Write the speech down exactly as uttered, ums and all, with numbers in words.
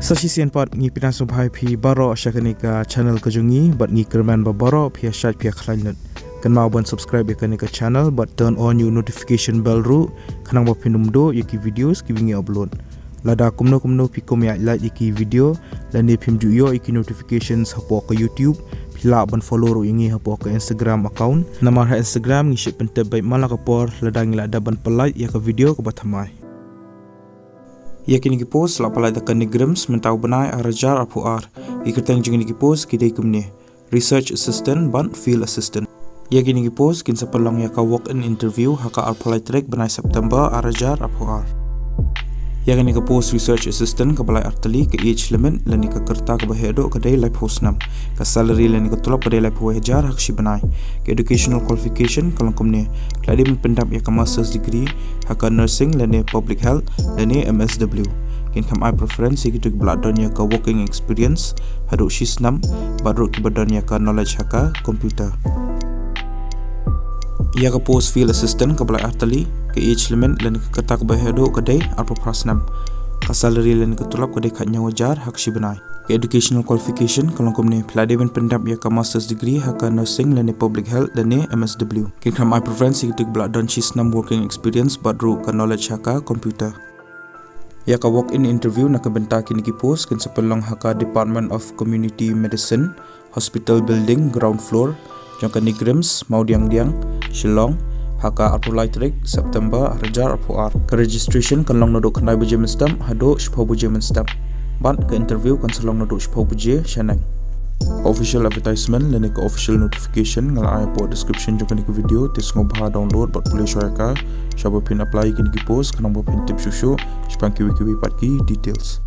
Sa shisien pat ngi pyndonkam sngewbha ïa phi baroh sha kane ka channel ka jong ngi, bad ngi kyrmen ba baroh phi ïa shait phi ïa khlaiñ lut. Kynmaw ban subscribe ïa kane ka channel bad turn on ïa u notification bell ruh, khnang ba phin ym duh ïa ki videos kiba ngi upload. Lada kumno kumno phi kum ïa like ïa ki video lane phim ju ïoh ïa ki notifications hapoh ka YouTube, phi lah ban follow ruh ïa ngi hapoh ka Instagram account. Namar ha Instagram ngi shait pyntip beit man la ka por lada ngi la dep ban pynlait ïa ka video kaba thymmai. Ïa kine ki post la pynlait da ka NEIGRIHMS mynta u bnai ar hajar arphew ar. Ki kyrteng jong kine ki post ki dei kumne: Research Assistant bad Field Assistant. Ïa kine ki post kin sa pynlong ïa ka walk-in interview ha ka arphew lai tarik bnai September ar hajar arphew ar. Ïa kane ka post Research Assistant kaba lai ar tylli, ka age limit lane ka rta kaba heh duh ka dei laiphew snem. Ka salary lane ka tulop ka dei laiphew wei hajar ha ka shi bnai. Ka educational qualification ka long kumne: phi la dei ban pyndap ïa ka master's degree ha ka nursing lane public health lane M S W. Kin kham ai preference ïa kito kiba la don ïa ka working experience haduh shi snem, bad ruh kiba don ïa ka knowledge ha ka computer. Ïa ka post Field Assistant kaba lai ar tylli, ka age limit lane ka rta kaba heh duh ka dei arphew phra snem. Ka salary lane ka tulop ka dei khathynñiew hajar ha ka shi bnai. Ka educational qualification ka long kumne: phi la dei ban pyndap ïa ka master's degree ha ka nursing lane public health lane M S W. Kin kham ai preference ïa kito kiba la don shi snem working experience bad ruh ka knowledge ha ka computer. Ïa ka walk-in interview na ka bynta kine ki post kin sa pynlong ha ka Department of Community Medicine, Hospital Building, ground floor jong ka NEIGRIHMS, Mawdiangdiang, Shillong, ha ka arphew lai tarik September ar hajar arphew ar. Ka registration kan long naduh khyndai baje mynstep haduh shiphew baje mynstep, bad ka interview kan sa long naduh shiphew baje shaneng. Ka official advertisement lane ka official notification nga la ai hapoh description jong kane ka video, te sngewbha download bad pule shuwa ïa ka shaba phin apply ïa kine ki post, khnang ba phin tip shuh shuh shaphang kiwei kiwei pat ki details.